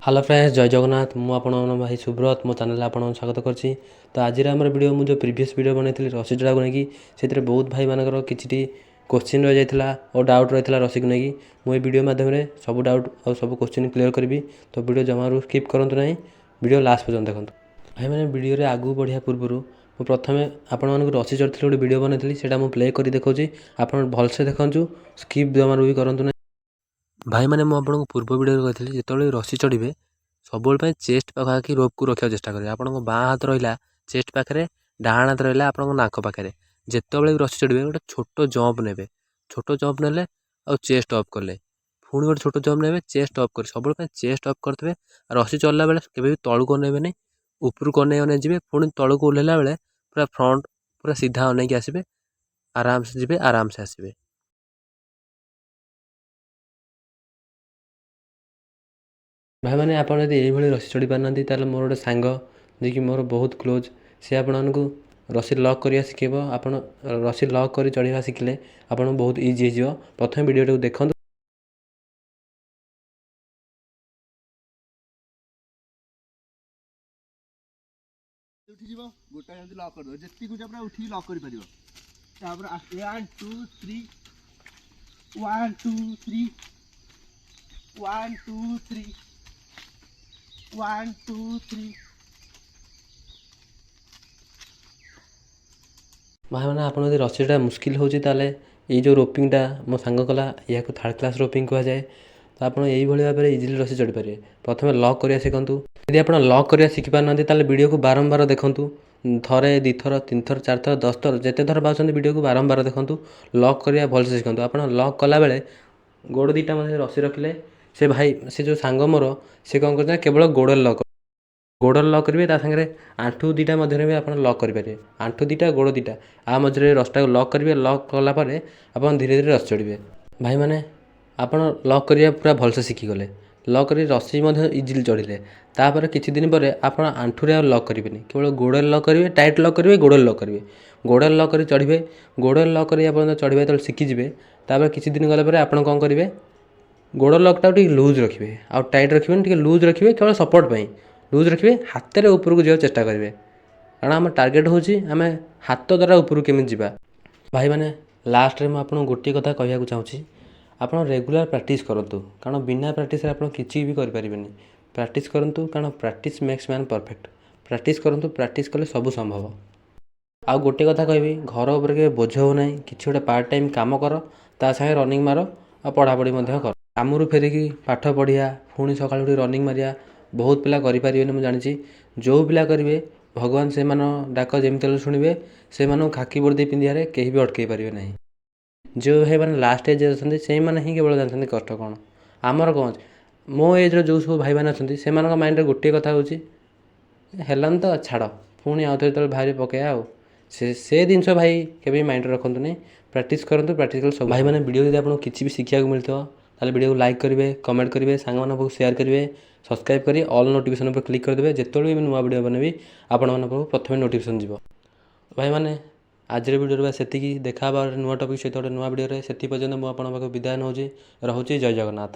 Hello friends, ଜୟ ଜଗନ୍ନାଥ। ମୁଁ ଆପଣଙ୍କ ଭାଇ ସୁବ୍ରତ, ମୋ ଚ୍ୟାନେଲରେ ଆପଣଙ୍କୁ ସ୍ୱାଗତ କରୁଛି। ତ ଆଜିର ଆମର ଭିଡ଼ିଓ, ମୁଁ ଯେଉଁ ପ୍ରିଭିୟସ୍ ଭିଡ଼ିଓ ବନେଇଥିଲି ରସି ଚଢ଼ାକୁ ନେଇକି, ସେଥିରେ ବହୁତ ଭାଇମାନଙ୍କର କିଛିଟି କୋଶ୍ଚିନ୍ ରହିଯାଇଥିଲା ଓ ଡାଉଟ୍ ରହିଥିଲା ରସିକୁ ନେଇକି। ମୁଁ ଏ ଭିଡ଼ିଓ ମାଧ୍ୟମରେ ସବୁ ଡାଉଟ୍ ଆଉ ସବୁ କୋଶ୍ଚିନ୍ କ୍ଲିୟର୍ କରିବି। ତ ଭିଡ଼ିଓ ଜମାରୁ ସ୍କିପ୍ କରନ୍ତୁ ନାହିଁ, ଭିଡ଼ିଓ ଲାଷ୍ଟ ପର୍ଯ୍ୟନ୍ତ ଦେଖନ୍ତୁ। ଭାଇମାନେ, ଭିଡ଼ିଓରେ ଆଗକୁ ବଢ଼ିବା ପୂର୍ବରୁ ମୁଁ ପ୍ରଥମେ ଆପଣମାନଙ୍କୁ ରସି ଚଢ଼ିଥିଲି ଗୋଟେ ଭିଡ଼ିଓ ବନେଇଥିଲି, ସେଇଟା ମୁଁ ପ୍ଲେ କରି ଦେଖାଉଛି। ଆପଣ ଭଲସେ ଦେଖନ୍ତୁ, ସ୍କିପ୍ ଜମାରୁ ବି କରନ୍ତୁ ନାହିଁ। ଭାଇମାନେ, ମୁଁ ଆପଣଙ୍କୁ ପୂର୍ବ ଭିଡ଼ିଓରେ କହିଥିଲି, ଯେତେବେଳେ ରସି ଚଢ଼ିବେ ସବୁବେଳେ ପାଇଁ ଚେଷ୍ଟ ପାଖାପାଖି ରୋପ୍କୁ ରଖିବାକୁ ଚେଷ୍ଟା କରିବେ। ଆପଣଙ୍କ ବାଁ ହାତ ରହିଲା ଚେଷ୍ଟ ପାଖରେ, ଡାହାଣ ହାତ ରହିଲା ଆପଣଙ୍କ ନାକ ପାଖରେ। ଯେତେବେଳେ ବି ରସି ଚଢ଼ିବେ, ଗୋଟେ ଛୋଟ ଜମ୍ପ ନେବେ। ଛୋଟ ଜମ୍ପ ନେଲେ ଆଉ ଚେଷ୍ଟ ଅପ୍ କଲେ, ପୁଣି ଗୋଟେ ଛୋଟ ଜମ୍ପ ନେବେ, ଚେଷ୍ଟ ଅପ୍ କରି, ସବୁବେଳେ ପାଇଁ ଚେଷ୍ଟ ଅପ୍ କରିଥିବେ। ଆଉ ରସି ଚଢ଼ିଲା ବେଳେ କେବେ ବି ତଳକୁ ଅନେଇବେନି, ଉପରକୁ ଅନେଇ ଅନେଇ ଯିବେ। ପୁଣି ତଳକୁ ଓହ୍ଲେଇଲା ବେଳେ ପୁରା ଫ୍ରଣ୍ଟ, ପୁରା ସିଧା ଅନେଇକି ଆସିବେ। ଆରାମସେ ଯିବେ, ଆରାମସେ ଆସିବେ। ଭାଇମାନେ, ଆପଣ ଯଦି ଏଇଭଳି ରସି ଚଢ଼ି ପାରୁନାହାନ୍ତି, ତାହେଲେ ମୋର ଗୋଟେ ସାଙ୍ଗ, ଯିଏକି ମୋର ବହୁତ କ୍ଲୋଜ୍, ସେ ଆପଣମାନଙ୍କୁ ରସି ଲକ୍ କରିବା ଶିଖେଇବ। ଆପଣ ରସି ଲକ୍ କରି ଚଢ଼ିବା ଶିଖିଲେ ଆପଣଙ୍କୁ ବହୁତ ଇଜି ହେଇଯିବ। ପ୍ରଥମେ ଭିଡ଼ିଓଟାକୁ ଦେଖନ୍ତୁ। ଉଠିଯିବ ଗୋଟା, ଏମିତି ଲକ୍ କରିଦେବ, ଯେତିକି ଉଠା ପୁରା ଉଠିକି ଲକ୍ କରିପାରିବ। ତାପରେ 1 2 3, 1 2 3, 1 2 3, 1 2 3। ଭାଇମାନେ, ଆପଣ ଯଦି ରସିଟା ମୁସ୍କିଲ ହେଉଛି, ତାହେଲେ ଏଇ ଯେଉଁ ରୋପିଂଟା ମୋ ସାଙ୍ଗ କଲା, ଏହାକୁ ଥାର୍ଡ଼ କ୍ଲାସ୍ ରୋପିଂ କୁହାଯାଏ। ତ ଆପଣ ଏଇଭଳି ଭାବରେ ଇଜିଲି ରସି ଚଢ଼ିପାରିବେ। ପ୍ରଥମେ ଲକ୍ କରିବା ଶିଖନ୍ତୁ। ଯଦି ଆପଣ ଲକ୍ କରିବା ଶିଖିପାରୁନାହାନ୍ତି, ତାହେଲେ ଭିଡ଼ିଓକୁ ବାରମ୍ବାର ଦେଖନ୍ତୁ। ଥରେ, ଦୁଇଥର, ତିନିଥର, ଚାରିଥର, 10 ଥର, ଯେତେ ଥର ପାଉଛନ୍ତି ଭିଡ଼ିଓକୁ ବାରମ୍ବାର ଦେଖନ୍ତୁ। ଲକ୍ କରିବା ଭଲସେ ଶିଖନ୍ତୁ। ଆପଣ ଲକ୍ କଲାବେଳେ ଗୋଡ଼ ଦୁଇଟା ମଧ୍ୟ ରସି ରଖିଲେ, ସେ ଭାଇ, ସେ ଯେଉଁ ସାଙ୍ଗ ମୋର, ସେ କ'ଣ କରୁଛନ୍ତି ନା କେବଳ ଗୋଡ଼ରେ ଲକ୍, ଗୋଡ଼ରେ ଲକ୍ କରିବେ। ତା ସାଙ୍ଗରେ ଆଣ୍ଠୁ ଦୁଇଟା ମଧ୍ୟରେ ବି ଆପଣ ଲକ୍ କରିପାରିବେ। ଆଣ୍ଠୁ ଦୁଇଟା, ଗୋଡ଼ ଦୁଇଟା, ଆ ମଝିରେ ରସିଟାକୁ ଲକ୍ କରିବେ। ଲକ୍ କଲା ପରେ ଆପଣ ଧୀରେ ଧୀରେ ରସି ଚଢ଼ିବେ। ଭାଇମାନେ, ଆପଣ ଲକ୍ କରିବା ପୁରା ଭଲସେ ଶିଖିଗଲେ, ଲକ୍ କରି ରସି ମଧ୍ୟ ଇଜିଲି ଚଢ଼ିଲେ, ତାପରେ କିଛି ଦିନ ପରେ ଆପଣ ଆଣ୍ଠୁରେ ଆଉ ଲକ୍ କରିବେନି, କେବଳ ଗୋଡ଼ରେ ଲକ୍ କରିବେ। ଟାଇଟ୍ ଲକ୍ କରିବେ, ଗୋଡ଼ରେ ଲକ୍ କରିବେ, ଗୋଡ଼ରେ ଲକ୍ କରି ଚଢ଼ିବେ। ଗୋଡ଼ରେ ଲକ୍ କରି ଆପଣ ଚଢ଼ିବା ଯେତେବେଳେ ଶିଖିଯିବେ, ତାପରେ କିଛି ଦିନ ଗଲା ପରେ ଆପଣ କ'ଣ କରିବେ? ଗୋଡ଼ ଲକ୍ଟାକୁ ଟିକେ ଲୁଜ୍ ରଖିବେ, ଆଉ ଟାଇଟ୍ ରଖିବେନି, ଟିକେ ଲୁଜ୍ ରଖିବେ। କେବଳ ସପୋର୍ଟ ପାଇଁ ଲୁଜ୍ ରଖିବେ। ହାତରେ ଉପରକୁ ଯିବାକୁ ଚେଷ୍ଟା କରିବେ, କାରଣ ଆମ ଟାର୍ଗେଟ୍ ହେଉଛି ଆମେ ହାତ ଦ୍ୱାରା ଉପରକୁ କେମିତି ଯିବା। ଭାଇମାନେ, ଲାଷ୍ଟରେ ମୁଁ ଆପଣଙ୍କୁ ଗୋଟିଏ କଥା କହିବାକୁ ଚାହୁଁଛି। ଆପଣ ରେଗୁଲାର ପ୍ରାକ୍ଟିସ୍ କରନ୍ତୁ, କାରଣ ବିନା ପ୍ରାକ୍ଟିସ୍ରେ ଆପଣ କିଛି ବି କରିପାରିବେନି। ପ୍ରାକ୍ଟିସ୍ କରନ୍ତୁ, କାରଣ practice makes man perfect। Practice କରନ୍ତୁ, ପ୍ରାକ୍ଟିସ୍ କଲେ ସବୁ ସମ୍ଭବ। ଆଉ ଗୋଟେ କଥା କହିବି, ଘର ଉପରେ କେବେ ବୋଝ ହେଉ ନାହିଁ। କିଛି ଗୋଟେ ପାର୍ଟ ଟାଇମ୍ କାମ କର, ତା ସାଙ୍ଗେ ରନିଂ ମାର ଆଉ ପଢ଼ାପଢ଼ି ମଧ୍ୟ କର। କାମରୁ ଫେରିକି ପାଠ ପଢ଼ିବା, ପୁଣି ସକାଳୁ ଉଠି ରନିଂ ମାରିବା, ବହୁତ ପିଲା କରିପାରିବେନି, ମୁଁ ଜାଣିଛି। ଯେଉଁ ପିଲା କରିବେ, ଭଗବାନ ସେମାନଙ୍କ ଡାକ ଯେମିତି ହେଲେ ଶୁଣିବେ। ସେମାନଙ୍କୁ ଖାକି ବର୍ଦ୍ଦି ପିନ୍ଧିବାରେ କେହି ବି ଅଟକାଇ ପାରିବେ ନାହିଁ। ଯେଉଁ ଭାଇମାନେ ଲାଷ୍ଟ ଏଜ୍ ଅଛନ୍ତି, ସେଇମାନେ ହିଁ କେବଳ ଜାଣିଛନ୍ତି କଷ୍ଟ କ'ଣ। ଆମର କ'ଣ ଅଛି? ମୋ ଏଜ୍ର ଯେଉଁ ସବୁ ଭାଇମାନେ ଅଛନ୍ତି, ସେମାନଙ୍କ ମାଇଣ୍ଡରେ ଗୋଟିଏ କଥା ହେଉଛି, ହେଲାନି ତ ଛାଡ଼, ପୁଣି ଆଉ ଥରେ ଯେତେବେଳେ ବାହାରି ପକାଇବା। ଆଉ ସେ ସେ ଜିନିଷ ଭାଇ କେବେ ବି ମାଇଣ୍ଡରେ ରଖନ୍ତୁନି। ପ୍ରାକ୍ଟିସ୍ କରନ୍ତୁ, ପ୍ରାକ୍ଟିସ୍ କଲେ ସବୁ। ଭାଇମାନେ, ଭିଡ଼ିଓ ଯଦି ଆପଣଙ୍କୁ କିଛି ବି ଶିଖିବାକୁ ମିଳିଥିବ, ତାହେଲେ ଭିଡ଼ିଓକୁ ଲାଇକ୍ କରିବେ, କମେଣ୍ଟ କରିବେ, ସାଙ୍ଗମାନଙ୍କ ପାଖକୁ ସେୟାର କରିବେ, ସବସ୍କ୍ରାଇବ୍ କରି ଅଲ୍ ନୋଟିଫିକେସନ୍ ଉପରେ କ୍ଲିକ୍ କରିଦେବେ। ଯେତେବେଳେ ବି ନୂଆ ଭିଡ଼ିଓ ବନେଇବି, ଆପଣମାନଙ୍କ ପାଖକୁ ପ୍ରଥମେ ନୋଟିଫିକେସନ୍ ଯିବ। ଭାଇମାନେ, ଆଜିର ଭିଡ଼ିଓରେ ବାସ୍ ସେତିକି। ଦେଖା ହେବା ନୂଆ ଟପିକ୍ ସହିତ ଗୋଟେ ନୂଆ ଭିଡ଼ିଓରେ। ସେତି ପର୍ଯ୍ୟନ୍ତ ମୁଁ ଆପଣଙ୍କ ପାଖକୁ ବିଦାୟ ନେଉଛି, ରହୁଛି। ଜୟ ଜଗନ୍ନାଥ।